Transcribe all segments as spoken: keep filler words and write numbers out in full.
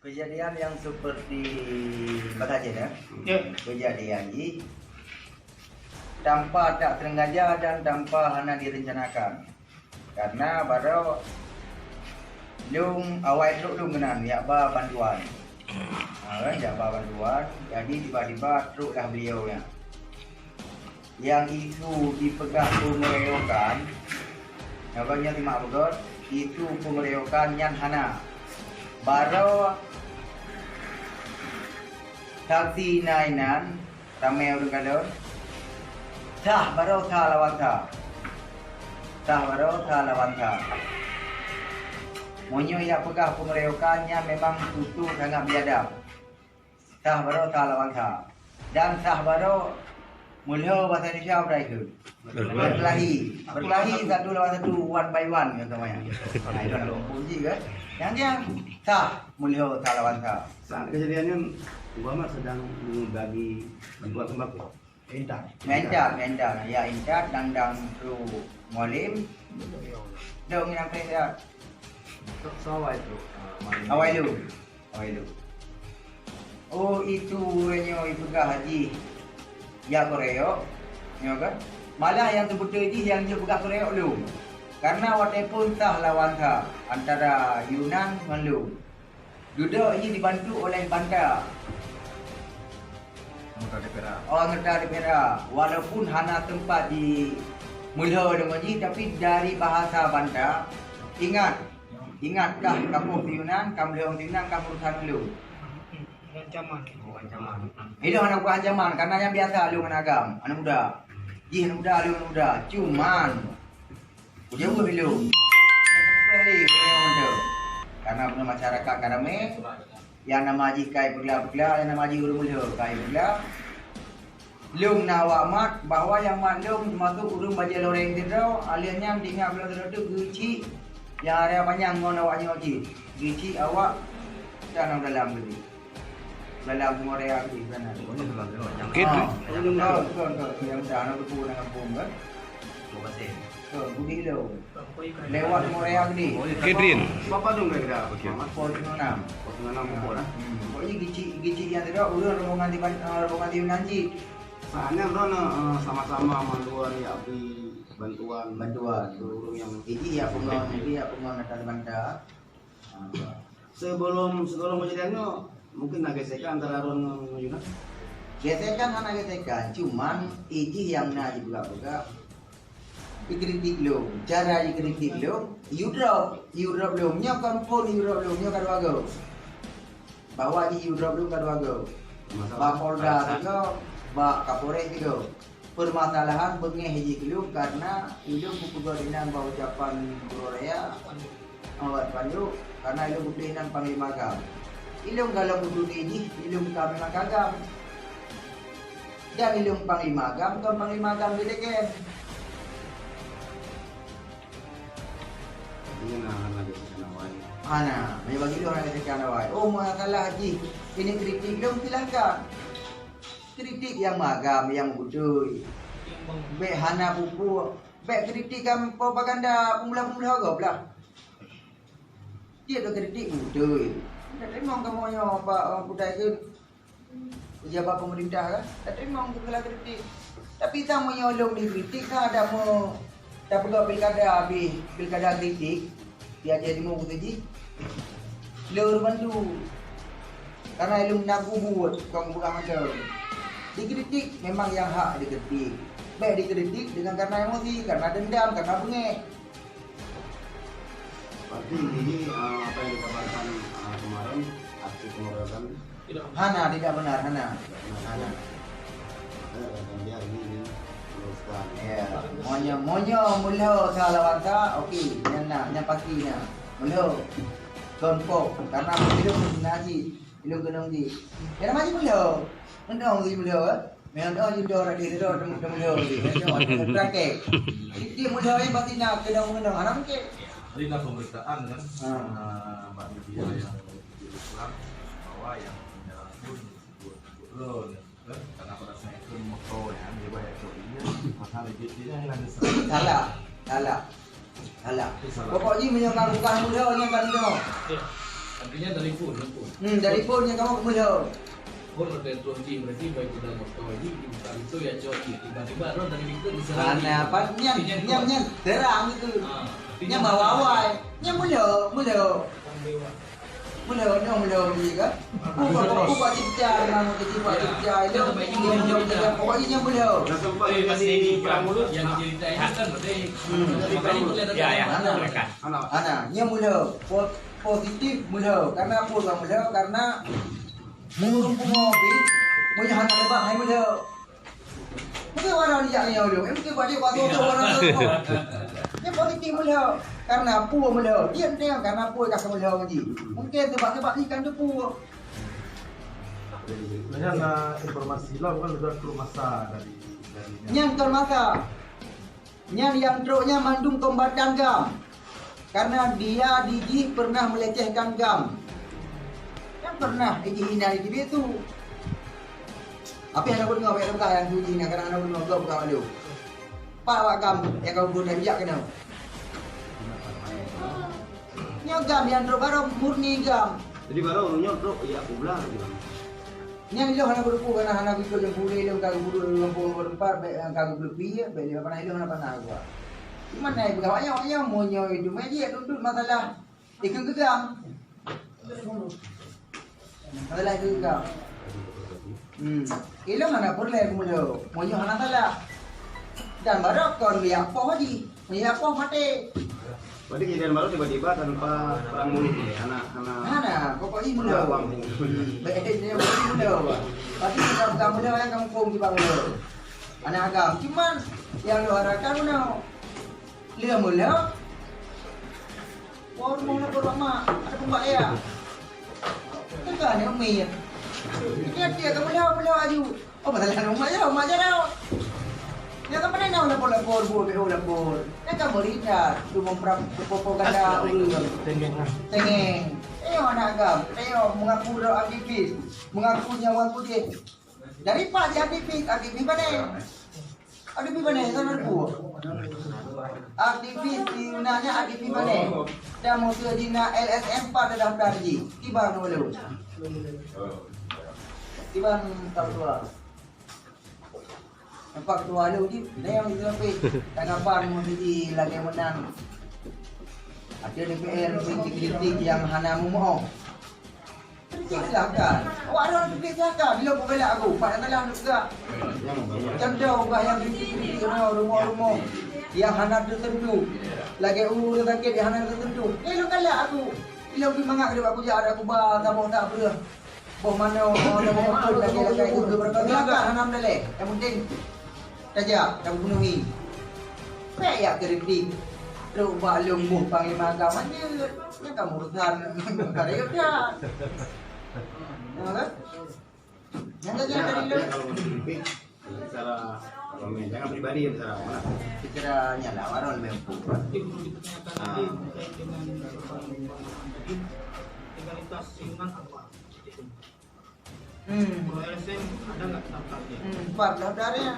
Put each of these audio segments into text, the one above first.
Kejadian yang seperti Pak Sajen, ya? Ya. Kejadian jih tanpa tak sengaja dan tanpa hana direncanakan. Karena baroe lôn awai trok lôn keunan jak ba bantuan. Ha, kan, jak ba bantuan, jadi tiba-tiba troklah beliau nyan. Nyang isu jipeugah peungeroyokan, nyoe nyan simak beugöt, isu peungeroyokan nyan hana. Baroe saksi na inan, ramé ureueng kalon, sah baroe sah lawan sah. Sah baroe sah lawan sah. Meunyoe jak peugah peungeroyokan nyan memang tutoe sangat biadab. Sah baroe sah lawan sah. Dan sah baroe meulhö bahasa Indonesia apa itu? Berkelahi. Berkelahi satu lawan satu, one by one kata maya. Nah, itu nama kunci kan? Yang dia sah meulhö sah lawan sah. Saat kejadian nyan, Muhammad sedang membagi bantuan sembako. Intat. Intat, intat. Ya, intat dan dan tu Mualim. Dong yang pedas. Sok sawai tu. Awai lu. Awai lu. Oh, itu nyoe ipeugah jih ya keroyok, nyoe kan? Malah yang sebetul jih yang dia peugah keroyok lom. Karena watèe pun sah lawan sah antara Yunan ngon lom. Dudoe jih dibantu oleh banta. Anggota D P R A. Oh, anggota D P R A. Walaupun hana sempat di meulhö deungon jih, tapi dari bahasa banta, ingat, ingat kah kamoe Yunan, kam lheueh Yunan, kam urusan lôn. Ancaman. Oh, ancaman. Itu hana bukan ancaman, karena yang biasa lôn aneuk agam, aneuk muda. Jih aneuk muda, lôn aneuk muda. Cuman, Jauh ilong. Karena bunoe masyarakat ka ramé, nyang nama jih kai peugla-peugla, nyang nama jih ureueng meulhö kai peugla. Lôn na awak mat bahwa nyang mat lôn teumasuk ureueng bajèe loreng sidroe, alèh nyan tinggai bulan sidroe teuk geuchik nyang area panyang ngon awak nyoe jih. Geuchik awak dan dalam geuchik. Dalam semua area geuchik sana. Oke, tu. Betul, betul, betul. Yang dah anak tu pun dengan pun kan. Terima kasih. Betul, budi lo. Lewat Morea Gede. Kedrin. Bapak dong kira-kira. Okey. Pos enam. Pos enam pun lah. Hmm. Pokoknya gicik, gicik yang tidak, udah rombongan di Ban-, eh, rombongan di Yunanji. Soalnya orang, eh, sama-sama manduan ya, beri bantuan. Bantuan. Ke orang yang ini ya, pengon, ini ya, pengon atas banta. Ah. Sebelum, sebelum kejadian tu, mungkin ada gesekan antara Ron dengan Yunan? Gesekan hana gesekan, cuman ijih yang na jipeugah-peugah. Dikritik lom, cara dikritik lom, you drop, you drop lom. Nyoe kon phon you drop lom, nyoe ka dua go. Bahwa di you drop lom ka dua go. Masalah bak Polda alasan. Tiga, bak Kapolres tiga. Permasalahan beungéh jih keu lôn karena ulôn kupeugah inan bak ucapan guru raya, awak Bandung, karena ilôn kupeugah inan panglima agam. Ilôn galak kuduek jih, ilôn ka memang ka agam. Dan ilôn panglima agam, kon panglima agam geudeken. Artinya, nah, hana gesekan awai. Hana, meunyoe bagi lôn hana gesekan awai. Oh, masalah jih, ini kritik lôn, silahkan. Kritik nyang magam, nyang beutôi. Bèk hana pupuk. Bèk kritik kan propaganda peumulah-peumulah gob lah. Dia tu kritik beutôi. Dak teurimong kamoe nyoe bak, eh, kudai keu pejabat pemerintah kan. Dak teurimong keu kritik. Tapi sang meunyoe lôn dikritik, sang ada meu-, Tapeugah pilkada habéh, pilkada kritik, di Aceh Timur keu jih, le ureueng bantu. Karena ilôn na kubuet, kon kupeugah mantong. Dikritik memang nyang hak dikritik. Bèk dikritik dengan karena emosi, karena dendam, karena beungéh. Berarti ini, eh, apa yang dikabarkan, eh, kemarin, aksi pengeroyokan Hana, tidak benar, hana. Hana. Ya, meunyoe, meunyoe meulhö sa lawan sa, oke, nyan na, nyan pasti na. Meulhö. Confirm. Karena ilôn na cit, ilôn keunong cit. Ya, nama cit meulhö. Keunong cit meulhö, eh. Memang dah jih dah, dah, dah, dah, dah meulhö cit. Dah, dah, dah, praktek. Cit meulhö ni pasti na keunong-keunong. Hana mungkin. Jadi, dalam pemberitaan kan, ah, bak media yang Islam bahwa yang menyerang pun buat, buat lo, kan? Karena pada saat itu motor yang dia bayar tu, dia pasal dia, dia yang ada salah. Salah, salah, salah. Itu salah. Pokok jih meunyoe ka bukan muda, nyan ka muda. Ya. Artinya dari phone, phone. Hmm, dari phone nyang kamoe meulhô. Phone udah terus jih, berarti baik udah motor jih, bukan itu ya, cok jih. Tiba-tiba roh dari itu diserang. Hana, apa? Nyan, nyan, nyan, terang itu. Ah, artinya nyan bawa awai. Nyan meulhô, meulhô. Meulhô, nyoe meulhô beli kan? Buka, buka cicak, nama ke buka cicak. Itu, pokoknya nyan meulhô. Dah sempat jadi perang mulut. Yang cerita ini kan berarti. Hmm. Makanya boleh ada. Ya, ya. Hana. Hana, nyan meulhô. Po-, positif meulhô. Karena apa ureueng meulhô? Karena meureumpung ngopi, meunyoe hana leubeh hai meulhô. Mungkin orang ni jak nyoe dulu. Mungkin buat dia buat tu orang tu. Dia positif meulhô. Karena apa meulhô? Dia enteng karena apa ka meulhô ngaji. Mungkin sebab-sebab ni kan tu apa. Nyan na informasi lah, bukan sudah keluar masa dari, dari nyan. Nyan keluar masa. Nyan nyang trok nyan mandum kombatan GAM. Karena dia di jih pernah melecehkan GAM. Kan pernah di jih hina di jih tu. Tapi hana peudeungoe, bèk peugah nyang tu jih hina, kadang hana peudeungoe, gob bukan malu. Pak awak GAM nyang ka guna bijak keunoe. Nyoe GAM nyang trok baroe murni GAM. Jadi baroe nyoe trok ya peublah lagi. Nyan ilôn hana kuteupeu, karena hana kuteupeu nyang pulé ilôn ka geubuduek lôn gampông lôn teumpat, bèk, eh, ka geupeuleupi, bèk lé hana ilôn hana pana geuba. Cuman na ipeugah awak nyan, awak nyan meunyoe itu meujiek duek-duek masalah ikheun keu GAM. Masalah ikheun keu GAM. Hmm. Ilôn hana peureulèe keu meulhô, meunyoe hana salah. Dan baroe kon jak poh jih. Meunyoe poh maté. Berarti kejadian baru tiba-tiba tanpa perang mulut ni, anak, anak. Hana, pokok jih meulhô. Anak kampung. Hmm, baik, dia pokok jih meulhô. Tapi kita bukan meulhô, orang kampung kita meulhô. Anak agam. Cuman, yang luar akan meulhô. Lheueh meulhô. Wah, rumah nak berlama, ada pembak ya. Tengah ni umi. Dia, dia ke meulhô, meulhô aju. Oh, masalah umat ya, umat jarau. Nyan kan pandai na lapor-lapor, buet B O lapor. Nyan kan berita, tu mempra-, propaganda ureueng. Tengeng. Tengeng. Eh, anak agam, eh, mengaku dah aktivis, mengaku nyawa kucing. Dari pak dia aktivis, aktivis mana? Aktivis mana? Sana aku. Aktivis di mana aktivis mana? Dan musuh di na L S M empat dah daftar ji. Tiba dulu. Tiba tak tua. Nampak ketua lalu je, dah yang kita sampai tanggapan mesti lagi menang. Ada D P R mesti kritik yang hana memoh. Kritik silakan. Awak ada kritik silakan. Bila pun galak aku, pak yang galak nak juga. Contoh, ubah yang kritik-kritik rumah-rumah. Yang hana tersentuh. Lagi urus sakit yang hana tersentuh. Dia lu galak aku. Bila pergi mangat dia aku jak ada aku ba, tak mau tak apa. Boh manoe, boh manoe, lagi-lagi itu berapa gerakan, hana meudaléh. Yang penting, tajak, tapeupeunuhi. Pek ya kritik. Trok bak lôn boh panglima agama jeuet. Nyan ka urusan karya dah. Ya kan? Nyan ka jadi lôn. Kalau mau kritik, secara komen, jangan pribadi ya, secara mana? Secara nyan lah, warong lebih empuk. Ah. Legalitas siunan apa? Hmm. Kalau L S M ada nggak daftarnya? Hmm, empat belas daftarnya.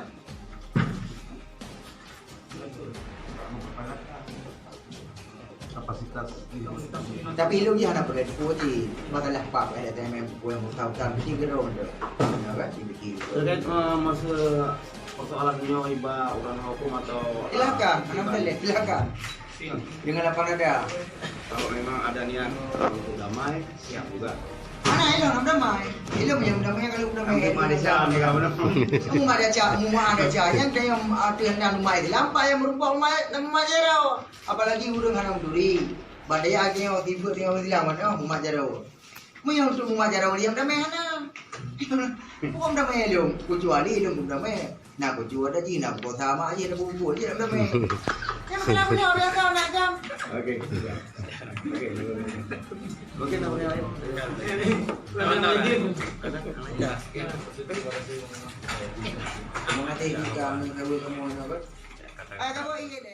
Kapasitas. Tapi ilôn jih hana peureulèe teupeu cit. Masalah pap ada T M M pun yang utang-utang mesti gerong tu. Ya kan? Mesti. Terkait, eh, masa persoalan nyoe iba urang hukum atau, eh, silakan, hana masalah, silakan. Dengan lapang dada. Kalau memang ada niat untuk damai, siap juga. Mana ilôn nak damai? Ilôn yang damai kalau damai. Kamu ada cara, kamu ada cara. Kamu ada cara, kamu ada cara. Yang dia yang ada yang damai, lampai yang merupakan umat, nama umat jarau. Apalagi urang hana meuturi. Bandai aja yang tiba dengan Islam, mana umat jarau. Meunyoe untuk umat jarau diam damai hana. Bukan damai ilôn, kecuali ilôn pun damai. Na kucue ada jih, na kukosa mak jih, na bubur jih, na damai. Yang pernah punya orang kau nak jam. Okey. Okey. Okey, nak punya lain. Terima kasih juga, kami, kami, kami, kami. Ah, kamu ingat, eh?